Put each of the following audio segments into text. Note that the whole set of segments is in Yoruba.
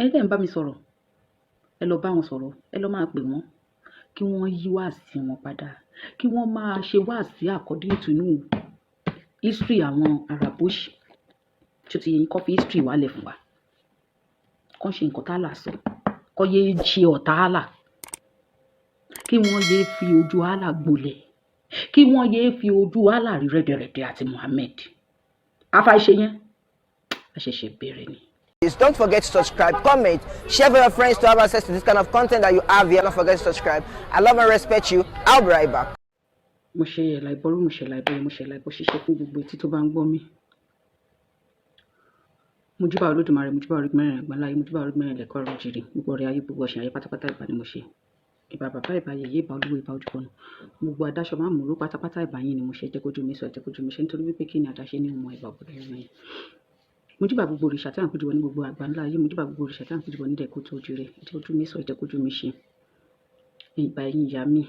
Ẹ̀yin tẹ́ ń bá mi sọ̀rọ̀, ẹ lọ bá wọn sọ̀rọ̀, ẹ lọ máa pè wọ́n kí wọ́n yí wáàsí wọn padà, kí wọ́n máa ṣe wáàsí according to inú history àwọn Arabush. Ṣé ti yé yín? Kọ́ fi history wálẹ̀ fún wa. Kọ́ ṣe nǹkan tá Allah sọ. Kọ́ yé ṣe ọ̀tá Allah. Kí wọ́n yé fi ojú Allah gbolẹ̀. Kí wọ́n yé fi ojú Allah rí rẹ́dẹ̀rẹ́dẹ̀ àti Muhammad. Afáìṣe yẹn, a ṣẹ̀ṣẹ̀ bẹ̀rẹ̀ ni. Please don't forget to subscribe, comment, share with your friends to have access to this kind of content that you have here. Don't forget to subscribe. I love and respect you. I'll be right back. Mo ṣe ẹ̀là ìbọrú, mo ṣe ẹ̀là ìbọyè, mo ṣe ẹ̀là ìbọ ṣíṣe fún gbogbo etí tó bá ń gbọ́ mi. Mo júbà Olódùmarè, mo júbà orígun mẹ́rin àgbáláyé, mo júbà orígun mẹ́rin ilẹ̀kọ́ ọ̀run jìrì, gbogbo ọ̀rẹ́ ayé, gbogbo ọ̀sìn ayé pátápátá, ìbà ni mo ṣe. Ìbà bàbá, ìbà yèyé, ìbà olúwo, ìbà ojúbọ̀nà. Gbogbo adáṣọ máa mú pátápátá, ìbà yín ni mo ṣe. Jẹ́ kójú mi sọ, jẹ́ kójú mi ṣe, nítorí wípé kí ni àdáṣe ní ìmọ̀ ìbà òbúdó ẹ̀rọ yẹn. Mo júbà gbogbo òrìṣà tí à ń péjú wọ ní gbogbo àgbáńlá ayé, mo júbà gbogbo òrìṣà tí à ń péjú wọ ní ìdẹ̀kùn tó jíire. Jẹ́ ojú mi sọ, jẹ́ kójú mi ṣe. Ìbà ẹ̀yin ìyá mi,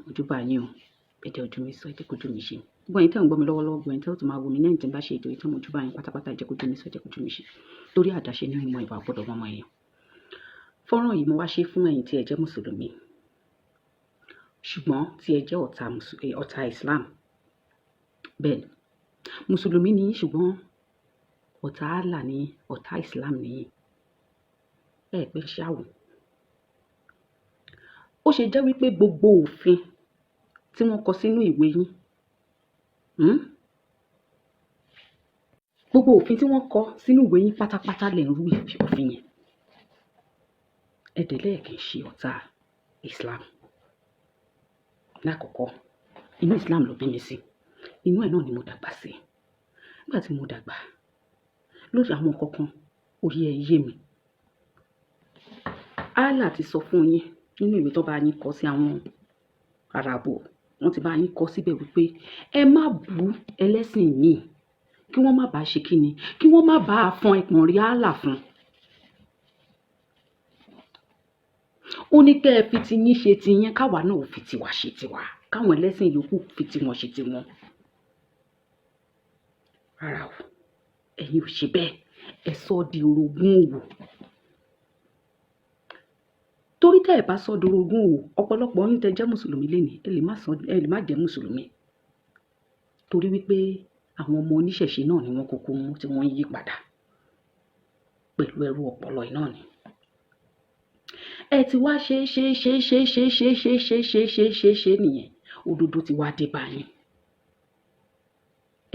mo júbà yín o. Ẹ jẹ́ ojú mi sọ, ẹ jẹ́ kójú mi ṣe. Gbogbo ẹ̀yin tẹ́ ń gbọ́ mi lọ́wọ́lọ́wọ́, gbogbo ẹ̀yin tẹ́ ó tún máa wò mí lẹ́yìn tí n bá ṣe ètò yìí tán, mo júbà yín pátápátá. Ẹ jẹ́ kójú mi sọ, ẹ jẹ́ kójú mi ṣe. Torí àdáṣe ní ìmọ̀ ìbà gbọ́dọ̀ mọ́mọ́ èèyàn. Fọ́nrán yìí, mo wá ṣe fún ẹ̀yin tí ẹ jẹ́ mùsùlùmí, ṣùgbọ́n tí ẹ jẹ́ ọ̀tá Islam. Bẹ́ẹ̀ ni, mùsùlùmí ni yín, ṣùgbọ́n ọ̀tá Allah ni yín, ọ̀tá Islam ni yín. Ẹ pé ṣáwò. Ó ṣe jẹ́ wípé gbogbo òfin tí wọ́n kọ sínú ìwé yín, Gbogbo òfin tí wọ́n kọ sínú ìwé yín pátápátá lẹ̀ ń rú òfin yẹn. Ẹ dẹ̀ lẹ́ẹ̀ kì í ṣe ọ̀tá Islam. Lákọ̀ọ́kọ́, inú Islam ló bí mi sí. Inú ẹ̀ náà ni mo dàgbà sí. Nígbà tí mo dàgbà, lórí àwọn nǹkan kan, òye ẹ̀ yé mi. Allah ti sọ fún yín nínú ìwé tó bá yín kọ sí àwọn Àràbò, wọ́n ti bá yín kọ síbẹ̀ wípé ẹ má bú ẹlẹ́sìn míì, kí wọ́n má bàa ṣe kíni, kí wọ́n má bàa fọn ẹpọ̀n rí Allah fún. Ó ní kí ẹ fi ti yín ṣe ti yín, káwa náà ò fi tiwa ṣe tiwa, káwọn ẹlẹ́sìn yòókù fi tiwọn ṣe tiwọn. Rárá o, ẹ̀yin ò ṣe bẹ́ẹ̀. Ẹ sọ di orogún òwò. Torí tí ẹ bá sọ di orogún òwò, ọ̀pọ̀lọpọ̀ yín tẹ jẹ́ mùsùlùmí lénìí, ẹ lè má sọ, ẹ lè má jẹ́ mùsùlùmí. Torí wípé àwọn ọmọ oníṣẹ̀ṣe náà ni wọ́n kúkú mú tí wọ́n yí padà pẹ̀lú ẹrú ọpọlọ yìí náà ni. Ẹ ti wá ṣe ṣe ṣe ṣe ṣe ṣe ṣe ṣe ṣe ṣe ṣe ṣe nìyẹn. Òdodo ti wá dé bá yín.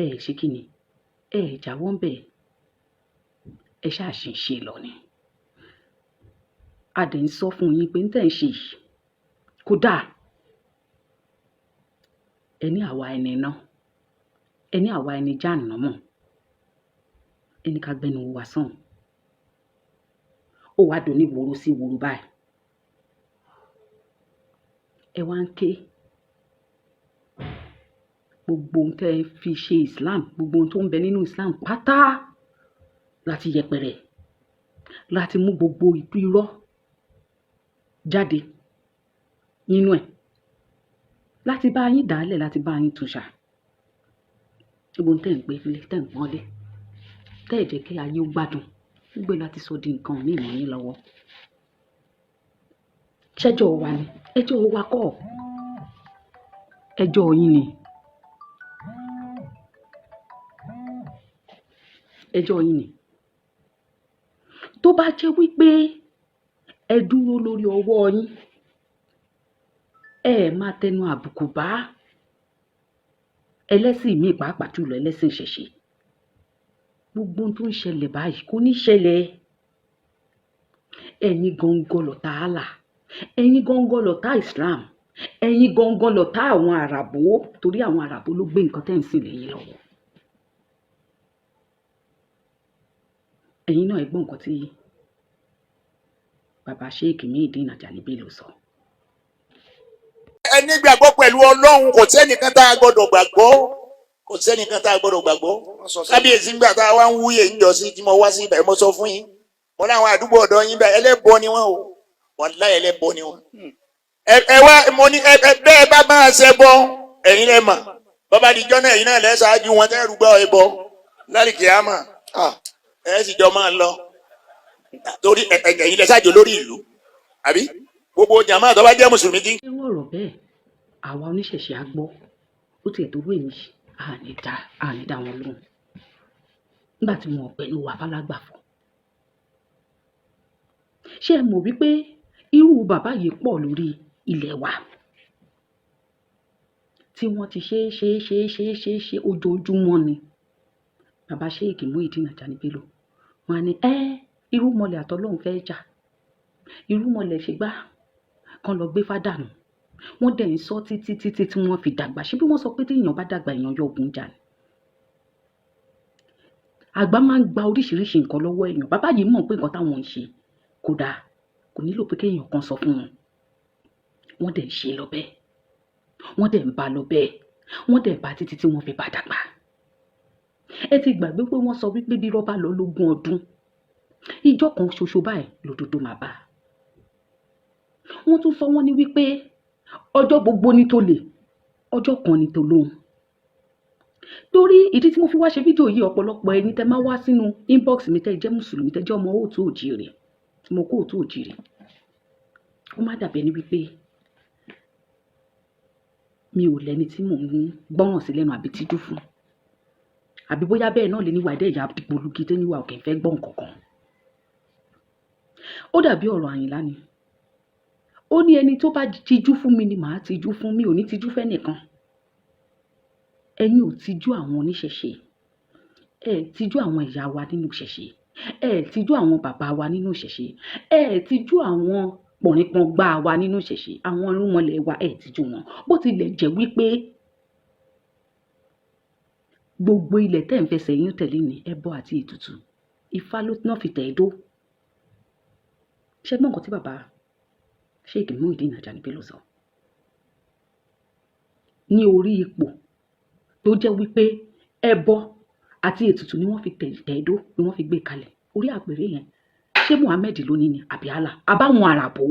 Ẹ ṣe kí ni? Ẹ jáwọ́ ń bẹ̀. Ẹ ṣáà ṣì ń ṣe lọ ni. A dẹ̀ ń sọ fún yín pé n tẹ́ ń ṣe yìí kò dáa. Ẹ ní àwa ẹni iná. Ẹ ní àwa ẹni jahannamọ̀. Ẹ ní ká gbẹ́nu wa sọ́hùn. Ó wá dòní woro sí woro báyìí. Ẹ wá ń ké. Gbogbo ohun tí ẹ fi ṣe Islam, gbogbo ohun tó ń bẹ nínú Islam pátá láti yẹpẹrẹ, láti mú gbogbo irọ́ jáde nínú ẹ̀, láti bá yín dàálẹ̀, láti bá yín túnṣà. Gbogbo ohun tí ẹ̀ ń gbé lé, tí ẹ̀ ń pọ́n lé, tí ẹ̀ jẹ́ kí ayé ó gbádùn, gbogbo ẹ̀ láti sọ di nǹkan míì mọ́ yín lọ́wọ́. Ṣẹ́jọ́ wa ni? Ẹjọ́ wa kọ́. Ẹjọ́ yín ni. Ẹjọ́ yín ni. Tó bá jẹ́ wípé ẹ dúró lórí ọwọ́ yín, ẹ máa tẹnu àbùkù bá ẹlẹ́sìn míì, pàápàá jùlọ ẹlẹ́sìn ìṣẹ̀ṣe. Gbogbo ohun tó ń ṣẹlẹ̀ báyìí kò ní ṣẹlẹ̀. Ẹ̀yin gangan lọ̀tá Allah, ẹ̀yin gangan lọ̀tá Islam, ẹ̀yin gangan lọ̀tá àwọn Àràbò, torí àwọn Àràbò ló gbé nǹkan tẹ́ ń sìn lẹ́yìn lọ́wọ́. Ẹ̀yin náà ẹ gbọ́ nǹkan tí bàbá Sheikh Muyideen Ajani Bello sọ. Ẹni gbàgbọ́ pẹ̀lú Ọlọ́run, kò sẹ́nìkan tá a gbọ́dọ̀ gbàgbọ́, kò sẹ́nìkan tá a gbọ́dọ̀ gbàgbọ́. Kábíyèsí, ńgbà tá a wá ń wúyè ńjọ sí tí mo wá sí ibẹ̀, mo sọ fún yín, mo láwọn àdúgbò ọ̀dọ́ yín bẹ́ẹ̀, ẹlẹ́bọ ni wọ́n o, wàláhì ẹlẹ́bọ ni wọ́n. Ẹ wá, mo ní ẹ bẹ́ẹ̀ bá máa ṣe bọ́, ẹ̀yin lẹ mọ̀, bọ́bá dijọ́ náà, ẹ̀yin náà lẹ́ ṣáájú wọn tẹ́ rúgbọ́ ẹbọ lálìkí àmà, ẹ sì jọ máa lọ. Torí ẹ̀yin lẹ ṣáàjò lórí ìlú, àbí gbogbo jàmáà tó bá jẹ́ mùsùlùmí tí. Irú ọ̀rọ̀ bẹ́ẹ̀, àwa oníṣẹ̀ṣe á gbọ́, ó tiẹ̀ tó rú èmi, àní dá wọn lóhùn nígbà tí wọn ò pẹ̀lú wa fálágbàfọ̀. Ṣé ẹ mọ̀ wípé irú bàbá yìí pọ̀ lórí ilẹ̀ wa tí wọ́n ti ṣe é, ṣe é, ṣe é, ṣe é, ṣe é, ṣe ojoojúmọ́ ni bàbá Sheikh Muyideen Ajani Bello, wọn á ní ẹ irúnmọlẹ̀ àtọlọ́hun fẹ́ jà, irúnmọlẹ̀ ṣègbà kan lọ gbé fádànù. Wọ́n dẹ̀ ń sọ títí títí tí wọ́n fi dàgbà. Ṣé bí wọ́n sọ pé tí èèyàn bá dàgbà, èèyàn yọ ogun jà ni? Àgbà máa ń gba oríṣiríṣi nǹkan lọ́wọ́ èèyàn. Bàbá yìí mọ̀ pé nǹkan táwọn ń ṣe kò dáa, kò nílò pé kéèyàn kan sọ fún wọn. Wọ́n dẹ̀ ń ṣe lọ bẹ́ẹ̀, wọ́n dẹ̀ ń bá lọ bẹ́ẹ̀, wọ́n dẹ̀ bá títí tí wọ́n fi bá dàgbà. Ẹ ti gbàgbé pé wọ́n sọ wípé bí rọ́bà lọ lógún ọdún, ìjọ kan ṣoṣo báyìí lòdodo máa bá. Wọ́n tún sọ, wọ́n ní wípé ọjọ́ gbogbo ní tó lè, ọjọ́ kan ní tó lóhun. Torí ìdí tí mo fi wá ṣe fídíò yìí, ọ̀pọ̀lọpọ̀ ẹni tẹ́ máa wá sínú inbox mi, tẹ́ jẹ́ mùsùlùmí, tẹ́ jẹ́ ọmọ òòtú òjìrè, mo kó òòtú òjìrè, ó má dàbí ẹni wípé mi ò lẹ́ni tí mò ń gbọ́ràn sí lẹ́nu àbí tíjú fún, àbí bóyá bẹ́ẹ̀ náà lè níwà ẹ̀dẹ́ ìyá dìgbòlugi tó níwà òkè fẹ́ gbọ́ nǹkan kan. Ó dàbí ọ̀rọ̀ Àyìnlá ni. Ó ní ẹni tó bá tijú fún mi ni màá tijú fún, mi ò ní tijú fẹ́ nìkan. Ẹ̀yin ò tijú àwọn oníṣẹ̀ṣe, ẹ tijú àwọn ìyá wa nínú ìṣẹ̀ṣe, ẹ tijú àwọn bàbá wa nínú ìṣẹ̀ṣe, ẹ tijú àwọn pọ̀nrípọ̀ngbà wa nínú ìṣẹ̀ṣe, àwọn irúnmọlẹ̀ wa, ẹ tijú wọn. Bó tilẹ̀ jẹ́ wípé gbogbo ilẹ̀ tẹ́ ń fẹsẹ̀ yín tẹ̀lé ní ẹbọ àti ètùtù, Ifá ló náà fi tẹ̀ ẹ́ dó. Ṣé gbọ́n nǹkan tí bàbá Sheikh Muyideen Ajani Bello sọ ní orí ipò tó jẹ́ wípé ẹbọ àti ètùtù ni wọ́n fi tẹ̀ ẹ́ dó, ni wọ́n fi gbé kalẹ̀ orí àpèrè yẹn? Ṣé Muhammed ló ní ni, àbí Allah, àbáwọn àràbò?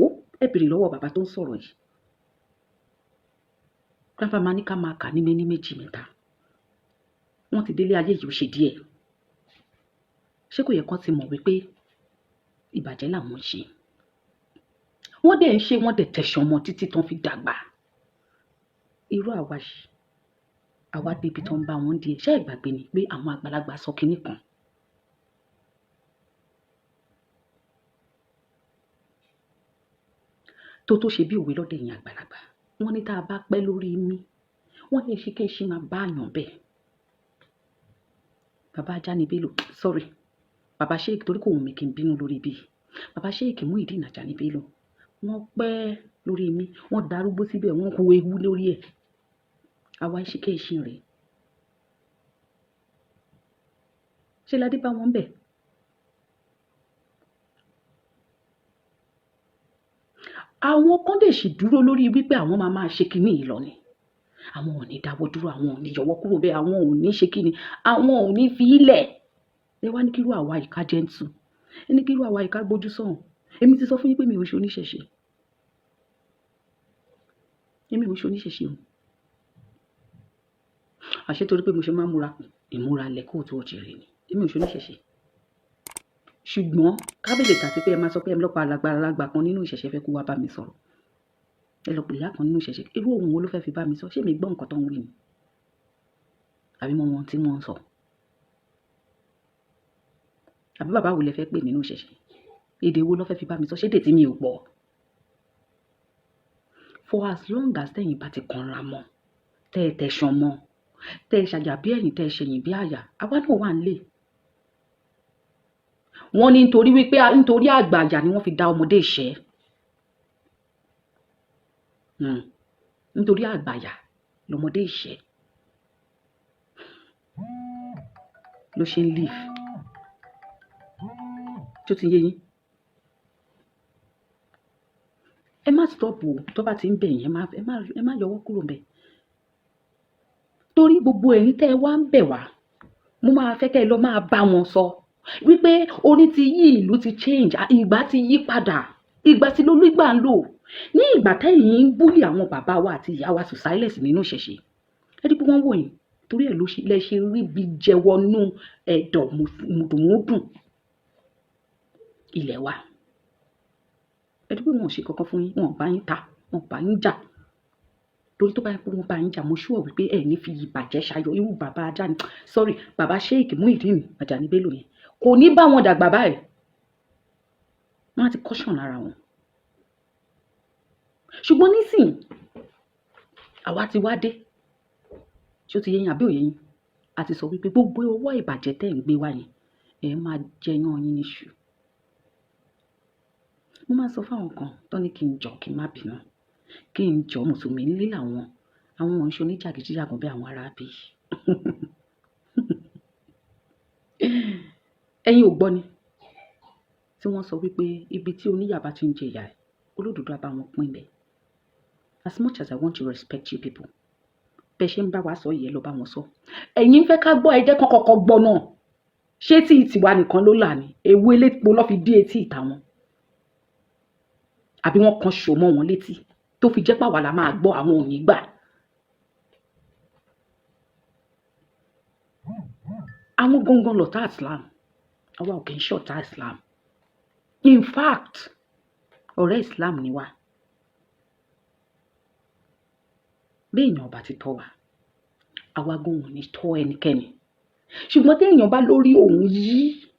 Ẹ bèrè lọ́wọ́ bàbá tó ń sọ̀rọ̀ yìí. Grandpa máa ní ká máa kà ní méní, méjì, mẹ́ta. Wọ́n ti délé ayé yìí, ó ṣe díẹ̀. Ṣé kò yẹ kán ti mọ̀ wípé ìbàjẹ́ làwọn ń ṣe? Wọ́n dẹ̀ ń ṣe, wọ́n dẹ̀ tẹ̀sán mọ́ títí tán fi dàgbà. Irú àwa yìí, àwa débi tó ń bá wọn di ẹ̀. Ṣé ìgbàgbé ni pé àwọn àgbàlagbà sọ kinní kan? Tó ṣe bí òwe lọ́dọ̀ ẹ̀yin àgbàlagbà. Wọ́n ní tá a bá pẹ́ lórí mi, wọ́n ní eṣinkéṣin máa bá àyàn bẹ́ẹ̀. Bàbá Ajani Bello, sorry, bàbá Sheikh, torí kò wù mí kí n bínú lórí bí. Bàbá Sheikh Muyideen Ajani Bello, wọ́n pẹ́ lórí mi, wọ́n darúgbó síbẹ̀, wọ́n hu ewu lórí ẹ̀. Àwa eṣinkéṣin rèé. Ṣé ládé bá wọn bẹ̀? Àwọn kan dẹ̀ sì dúró lórí wípé àwọn máa máa ṣe kinní yìí lọ ni. Àwọn ò ní dáwọ́ dúró, àwọn ò ní yọwọ́ kúrò bẹ́ẹ̀, àwọn ò ní ṣe kinní, àwọn ò ní fi í lẹ̀. Ẹ wá ní kírú àwa yìí ká gentle. Ẹ ní kírú àwa yìí ká gbójú sọ̀hún. Èmi ti sọ fún yín pé mi ò ṣe oníṣẹ̀ṣe. Èmi ò ṣe oníṣẹ̀ṣe o. Àṣé torí pé mo ṣe máa ń múra, ìmúra ilẹ̀ kóòtù òjìrì ni. Èmi ò ṣe oníṣẹ̀ṣe. Ṣùgbọ́n kábèlè tàbí pé ẹ máa sọ pé ẹ lọ́pàá alágbára kan nínú ìṣẹ̀ṣe fẹ́ kó wá bá mi sọ̀rọ̀. Ẹ lọ pè ìyá kan nínú ìṣẹ̀ṣe. Irú ohun wo ló fẹ́ fi bá mi sọ? Ṣé mi gbọ́ nǹkan tó ń wí ni? Àbí mo mọ ohun tí wọ́n ń sọ? Àbí bàbá wo lẹ fẹ́ pè nínú ìṣẹ̀ṣe? Èdè wo ló fẹ́ fi bá mi sọ? Ṣé èdè tí mi ò gbọ́? For as long as tẹ̀yin bá ti kanra mọ́, tẹ́ ẹ tẹ̀sán mọ́, tẹ́ ẹ ṣàjà bí ẹ̀yìn, tẹ́ ẹ ṣẹ̀yìn bí àyà, àwa náà wà nílé. Wọ́n ní nítorí wípé nítorí àgbà àyà ni wọ́n fi dá ọmọdé ìṣẹ́. Nítorí àgbà àyà lọmọdé ìṣẹ́ ló ṣe ń live. Ṣé ó ti yé yín? Ẹ má stop o, tó bá ti ń bẹ̀ yín, ẹ má yọwọ́ kúrò ńbẹ̀. Torí gbogbo ẹ̀yin tẹ́ ẹ wá ń bẹ̀ wá, mo máa fẹ́ kẹ́ ẹ lọ máa bá wọn sọ wípé orí ti yí, ìlú ti change, ìgbà ti yí padà, ìgbà tí lolúgbà ń lò. Ní ìgbà tẹ́yìn ń bully àwọn bàbá wa àti ìyá wa Socialist nínú ìṣẹ̀ṣe, ẹ rí pé wọ́n wò yín, torí ẹ̀ ló ṣe lẹ ṣe rí bí jẹwọ́nú ẹ̀dọ̀ mùdùnmúdùn. Ilẹ̀ wa, ẹ dúpẹ́, wọn ò ṣe kankan fún yín, wọn ò bá yín ta, wọn ò bá yín jà, torí tó bá yẹ pé wọ́n bá yín jà, mo sure wípé ẹ ní fi ìbàjẹ́ ṣayọ. Irú bàbá Ajani, sorry, bàbá Sheikh Muyideen Ajani Bello yẹn kò ní bá wọn dàgbà báyìí. Wọ́n á ti caution ara wọn. Ṣùgbọ́n nísìnyí, àwa ti wá dé. Ṣé ó ti yé yín àbí ò yé yín? A ti sọ wípé gbogbo ọwọ́ ìbàjẹ́ tẹ́ ń gbé wá yẹn, ẹ máa jẹyán yín níṣu. Mo máa ń sọ fáwọn kan tó ní kí n jọ, kí n má bínú, kí n jọ. Mùsùlùmí nílé làwọn, àwọn ò ń ṣe oníjàgídíjàgan bí àwọn ará bí. Ẹ̀yin ò gbọ́ ni tí wọ́n sọ wípé ibi tí oníyà bá ti ń jẹ ìyà ẹ̀, olódodo á bá wọn pín bẹ́ẹ̀. As much as I want to respect you people, bẹ́ẹ̀ ṣe ń bá wa sọ yìí, ẹ lọ bá wọn sọ. Ẹ̀yin ń fẹ́ ká gbọ́, ẹ jẹ́ kán kọ́kọ́ gbọ́ náà. Ṣé tí tiwa nìkan ló là ní? Ewu elépo lọ́ fi dé etí ìta wọn, àbí wọ́n kan ṣò mọ́ wọn létí tó fi jẹ́ pàwọ́ la máa gbọ́, àwọn ò ní gbà? Àwọn gangan lọ̀tá Islam. Àwa ò kì í ṣọ̀tá Islam. In fact, ọ̀rẹ́ Islam ni wá. Bí èèyàn ò bá ti tọ́ wa, àwa gan ò ní tọ́ ẹnikẹ́ni. Ṣùgbọ́n tí èèyàn bá lórí òun yí,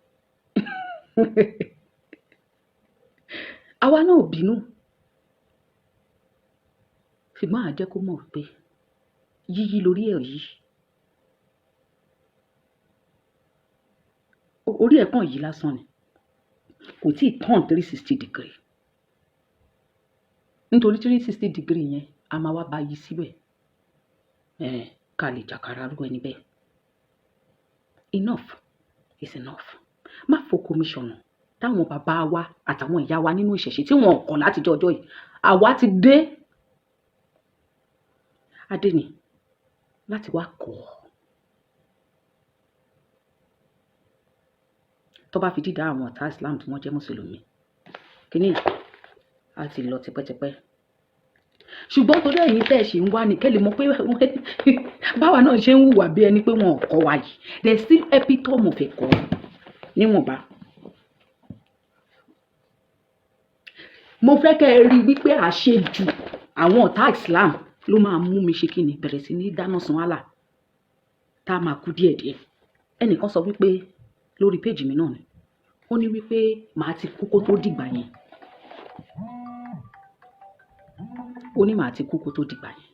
àwa náà ò bínú. Ṣùgbọ́n à jẹ́ kó mọ̀ wípé yíyí lórí ẹ̀ yí. Orí ẹ̀ kàn yí lásán ni. Kò tíì turn 360 degree. Nítorí 360 degree yẹn, a máa wá bá yí síbẹ̀. Ká lè jàkàrà rú ẹni bẹ́ẹ̀. Enough is enough. Má foko mi ṣọ̀nà táwọn bàbá wa àtàwọn ìyá wa nínú ìṣẹ̀ṣe tí wọn kọ̀ láti jọ ọjọ́ yìí. Àwa ti dé. Adé ni láti wá kọ̀ ọ́. Tó bá fi dídá àwọn ọ̀tá Islam tí wọ́n jẹ́ Mùsùlùmí, kíní a ti lọ tipẹ́tipẹ́. Ṣùgbọ́n torí ẹ̀yin tẹ́ ẹ ṣì ń wá ní kẹ́ lè mọ̀ pé báwa náà ṣe ń hùwà bí ẹni pé wọn ò kọ́ wa yìí. There's still epitome of ẹ̀kọ́ níwọ̀nba. Mo fẹ́ kẹ́ ẹ rí wípé àṣejù àwọn ọ̀tá Islam ló máa mú mi ṣe kíni bẹ̀rẹ̀ sí ní dáná sun Allah tá a máa kú díẹ̀díẹ̀. Ẹnìkan sọ wípé lórí péjì mi náà ni, ó ní wípé màá ti kú kó tó dìgbà yẹn. Ó ní màá ti kú kó tó dìgbà yẹn.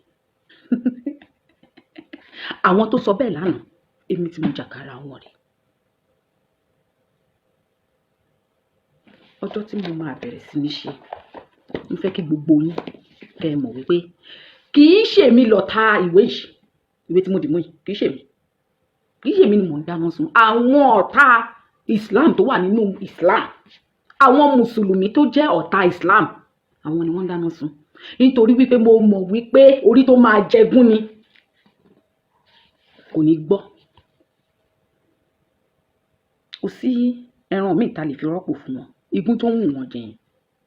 Àwọn tó sọ bẹ́ẹ̀ lánàá, èmi tí mo jàkàrà wọn rè. Ọjọ́ tí mo máa bẹ̀rẹ̀ sí ní ṣe, mo fẹ́ kí gbogbo yín kẹ́ ẹ mọ̀ wípé kì í ṣe èmi lọ̀tá ìwé yìí, ìwé tí mo dì mú yìí, kì í ṣe èmi. Kì í ṣe èmi ni mò ń dáná sun. Àwọn ọ̀tá Islam tó wà nínú Islam, àwọn Mùsùlùmí tó jẹ́ ọ̀tá Islam, àwọn ni wọ́n ń dáná sun. Nítorí wípé mo mọ̀ wípé orí tó máa jẹgún ni kò ní gbọ́. Kò sí ẹran míì ta lè fi rọ́pò fún wọn. Igun tó ń wù wọ́n jẹ yẹn,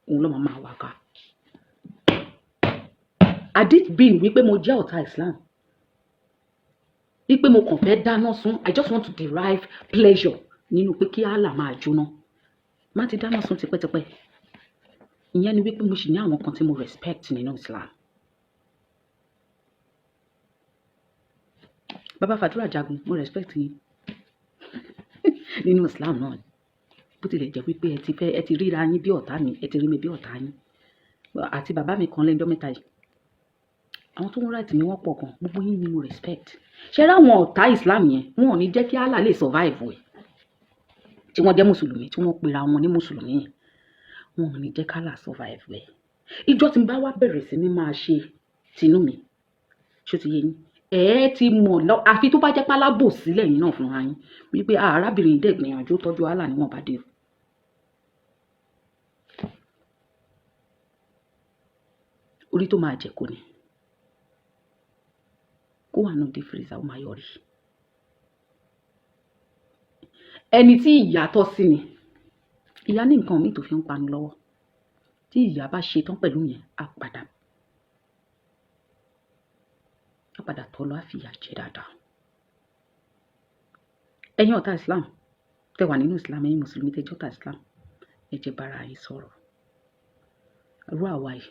òun ló máa máa wá ká. Had it been wípé mo jẹ́ ọ̀tá Islam, wípé mo kàn fẹ́ dáná sun, I just want to derive pleasure nínú pé kí Allah máa jóná, má ti dáná sun tipẹ́tipẹ́. Ìyẹn ni wípé mo sì ní àwọn kan tí mo respect nínú Islam. Bàbá Fàdúrà Jagun, mo respect yín nínú Islam náà ni. Bó tilẹ̀ jẹ́ wípé ẹ ti fẹ́, ẹ ti ríra yín bí ọ̀tá mi, ẹ ti rí mi bí ọ̀tá yín. Àti bàbá mi kan lẹ́nu ọjọ́ mẹ́ta yìí. Àwọn tó ń write mi wọ́n pọ̀ gan, gbogbo yín ni mo respect. Ṣé rí àwọn ọ̀tá Islam yẹn, wọn ò ní jẹ́ kí Allah lè survive ẹ̀. Tí wọ́n jẹ́ Mùsùlùmí, tí wọ́n pera wọn ní Mùsùlùmí yẹn, wọn ò ní jẹ́ kí Allah survive ẹ̀. Ijọ́ tí n bá wá bẹ̀rẹ̀ sí ní máa ṣe tinú mi, ṣé ó ti yé yín? Ẹ ti mọ̀ lọ, àfi tó bá jẹ́ pé alábòsí lẹ́yìn náà fúnra yín wípé arábìnrin yìí dẹ̀ gbìyànjú tọ́jú Allah níwọ̀n bá dé o. Orí tó máa jẹ kò ní. Kó wà nínú deep freezer, ó máa yọrí. Ẹni tí ìyà tọ́ sí ni, ìyà ní nǹkan mí tó fi ń panu lọ́wọ́. Tí ìyà bá ṣe tán pẹ̀lú yẹn, á padà, á padà tọ́ lọ, á fi ìyà jẹ dáadáa. Ẹ̀yin ọ̀tá Islam, tẹ wà nínú Islam, ẹ̀yin Mùsùlùmí tẹ jẹ́ ọ̀tá Islam, Ẹ jẹ́ bára yín sọ̀rọ̀. Irú àwa yìí,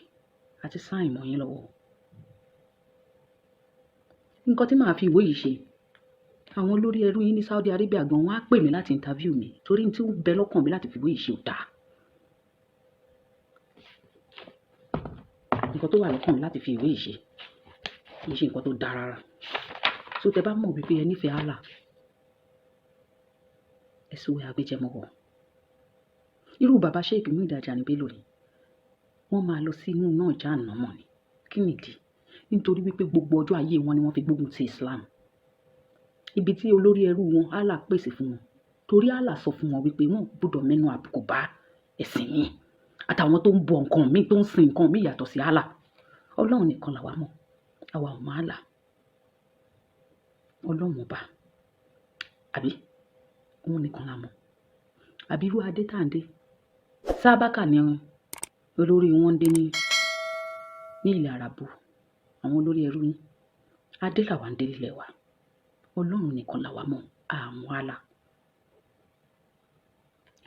a ti sign mọ́ yín lọ́wọ́. Nǹkan tí màá fi ìwé yìí ṣe, àwọn olórí ẹrú yín ní Saudi Arabia gan, wọ́n á pè mí láti interview mi torí tí ó bẹ lọ́kàn mi láti fi ìwé yìí ṣe ò dáa. Nǹkan tó wà lọ́kàn mi láti fi ìwé yìí ṣe kì í ṣe nǹkan tó dáa rárá. So tẹ bá mọ̀ wípé ẹ nífẹ̀ẹ́ Allah, ẹ sùwé agbéjẹmọ́wọ́. Irú bàbá Sheikh Muideen Ajani Bello ni, wọ́n máa lọ sínú náà jahannamọ̀ ni. Kí nìdí? Nítorí wípé gbogbo ọjọ́ ayé wọn ni wọ́n fi gbógun ti Islam. Ibi tí olórí ẹrú wọn Allah pèsè fún wọn. Torí Allah sọ fún wọn wípé wọn ò gbọdọ̀ mẹ́nu àbùkù bá ẹ̀sìn mi àtàwọn tó ń bọ nǹkan mi, tó ń sin nǹkan mi yàtọ̀ sí Allah. Ọlọ́run nìkan làwa mọ̀, àwa ò mọ̀ Allah. Ọlọ́run ọba, àbí? Òun nìkan la mọ̀. Àbí irú adé tá ń dé? Sábàkà ni olórí wọn ń dé ní ilẹ̀ Àràbù, àwọn olórí ẹrú yín. Adé làwa ń dé nílẹ̀ wa. Ọlọ́run nìkan làwa mọ̀, a mọ̀ Allah.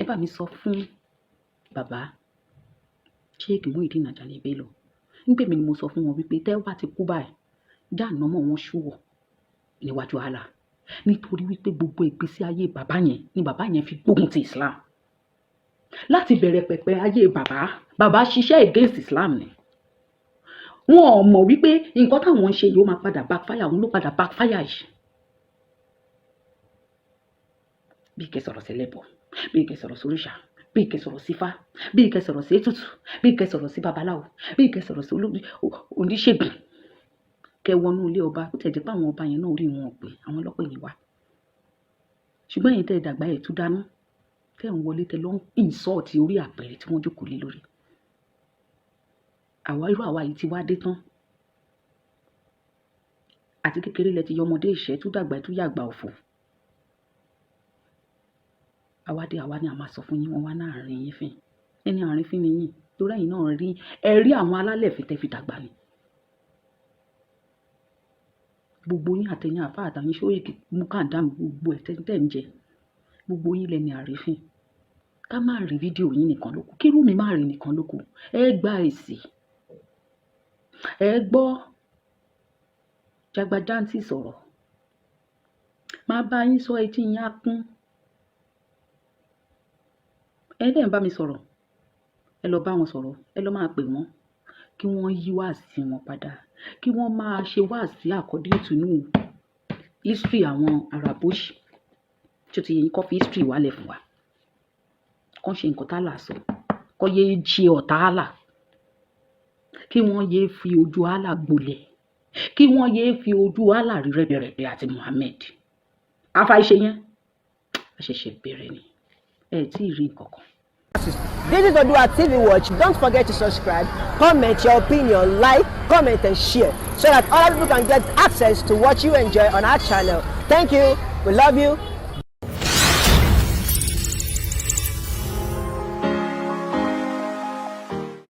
Ẹ bá mi sọ fún bàbá Sheikh Muideen Ajani Bello. Nígbà mi ni mo sọ fún wọn wípé tẹ́ bá ti kú báyìí, jahannamọ̀ wọn ṣúwọ̀ níwájú Allah. Nítorí wípé gbogbo ìgbésí ayé bàbá yẹn ni bàbá yẹn fi gbógun ti Islam. Láti bẹ̀rẹ̀ pẹ̀pẹ̀ ayé bàbá, bàbá ṣiṣẹ́ against Islam ni. Wọn ò mọ̀ wípé nǹkan táwọn ń ṣe yìí ó máa padà backfire, òun ló padà backfire yìí. Bí kẹ́ sọ̀rọ̀ sí ẹlẹ́bọ, bí kẹ́ sọ̀rọ̀ sí òrìṣà, bí kẹ́ sọ̀rọ̀ sí ifá, bí kẹ́ sọ̀rọ̀ sí ètùtù, bí kẹ́ sọ̀rọ̀ sí babaláwo, bí kẹ́ sọ̀rọ̀ sí oníṣègùn. Kẹ́ wọnú ilé ọba, ó tẹ̀ jẹ́ pé àwọn ọba yẹn náà orí wọn ò pé, àwọn ọlọ́pàá yìí wá. Ṣùgbọ́n ẹ̀yin tẹ́ ẹ dàgbà ẹ̀ tú dáná, tẹ́ ẹ̀ ń wọlé tẹ́ lọ ń insult orí àpẹẹrẹ tí wọ́n jókòó lé lórí. Àwa irú àwa yìí ti wá dé tán. Àti kékeré lẹ ti yọ ọmọdé ìṣẹ́ tú dàgbà tú yàgbà òfò. Àwa dé, àwa ni a máa sọ fún yín, wọ́n wá náà rí yín fín. Ẹni àárín fín ni yín, torí ẹ̀yin náà rí, ẹ rí àwọn alálẹ̀ fi tẹ́ fi dàgbà ni. Gbogbo yín àtẹ̀yìn àfá àtàyìn ṣóyèkì mú kàńdá gbogbo ẹ̀ tẹ́ ń jẹ. Gbogbo yín lẹni àrífín. Ká má rí fídíò yín nìkan lóko, kí irú mi má rí nìkan lóko. Ẹ gba èsì. Ẹ gbọ́ Jagbajanti sọ̀rọ̀. Màá bá yín sọ etí yín á kún. Ẹ dẹ̀ ń bá mi sọ̀rọ̀. Ẹ lọ bá wọn sọ̀rọ̀. Ẹ lọ máa pè wọ́n kí wọ́n yí wàásì wọn padà. Kí wọ́n máa ṣe wàásì according to history àwọn Araboshi. Tí ó ti yẹ yín kó fi history wálẹ̀ fún wa. Kàn ṣe nǹkan tá Allah sọ. Kó yé ṣe ọ̀tá Allah. Kí wọ́n yé fi ojú Allah gbolẹ̀. Kí wọ́n yé fi ojú Allah rí rẹ́dẹ̀rẹ́dẹ́ àti Muhammad. Àfàìṣe yẹn, a ṣẹ̀ṣẹ̀ bẹ̀rẹ̀ ni. Ẹ tí ì rí nǹkan kan. This is Odua TV Watch. Don't forget to subscribe, comment your opinion, like, comment, and share so that other people can get access to what you enjoy on our channel. Thank you. We love you.